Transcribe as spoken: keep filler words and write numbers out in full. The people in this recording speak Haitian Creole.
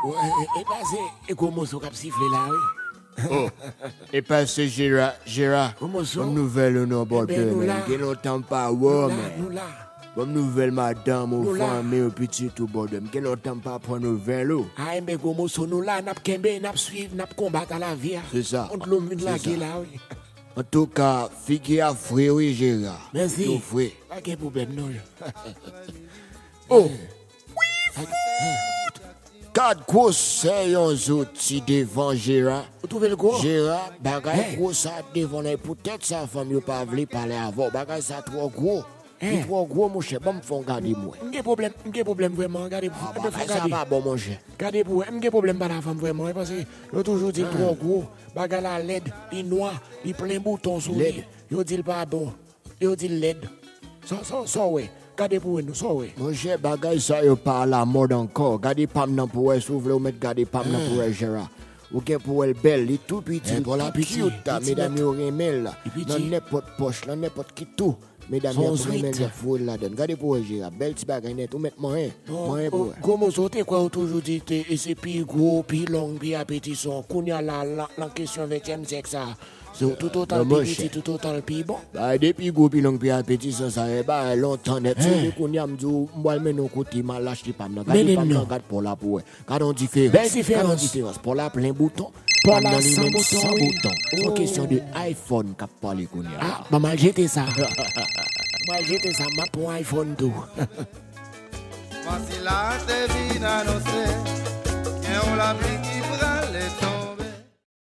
E pa se e gwo moso k ap sifle la, wi. Oh, e pa se Jera, Jera. Gwo moso. Bon nouvèl ou non, brother, man. Gen lontan m pa wè w, man. Nou la. Bon nouvèl madanm ou, fanmi ou, pitit ou, brother. M gen lontan m pa pran nouvèl ou. A, enben gwo moso, nou la, n ap kenbe, n ap swiv, n ap konbat a lavi a. Se sa. Kont lou m vin lage la, wi. Antouka, figi a fre, wi, Jera. Mèsi. Figi w fre. Pa gen pwoblèm, non. Oh! Gad gwosè yon zouti devan Jera. Ou twouve l gwo? Jera, bagay gwo sa devan nan, poutèt sa fanm yo pa vle pale avè w. Bagay sa twò gwo. Li twò gwo, monchè. Ban m fè w gade m wè. M gen pwoblèm, m gen pwoblèm vrèman. Gade pou, ah, bagay sa pa bon, monchè. Gade pou wè, m gen pwoblèm pale avè m vrèman, wi, paske yo toujou di l twò gwo. Bagay la lèd, li nwa, li plen bouton sou li. Yo di l pa bon. Yo di l lèd. Sa, sa, sa w wè? Gade pou wè non, sa w wè? Monchè, bagay sa yo pa alamòd ankò. Gade pa m nan pou wè, si w vle w mèt gade pa m nan pou wè, Jera. Ou gen pou wè l bèl, li tou piti, li tou cute, medam yo renmen l. Nan nenpòt pòch, nan nenpòt ki tou. Medam yo ap renmen l, y ap foure l ladann. Gade pou wè, Jera, bèl ti bagay nèt, ou mèt manyen, manyen pou wè. Gwo moso, ou te kwè ou toujou di te, e se pi gwo, pi long, pi apetisan. Kounye a la, lan, lan kesyon ventyèm syèk sa, se toutotan l pi piti, toutotan l pi bon. Bagay de pi gwo, pi long, pi apetisan sa, e bagay lontan nèt. Se li kounye a m di w, m pral mennen w kote m al achte pa m nan. Gade pa m nan, gad pa w la pou wè. Gad yon diferans. Bèl diferans. Gad yon diferans. Pa w la plen bouton. Pa w la san bouton, wi. Se yon kesyon de iPhone k ap pale kounye a. Ah, ban m al jete sa. M al jete sa, m ap pran iPhone tou. Voici la te vin anonse, gen yon lapli ki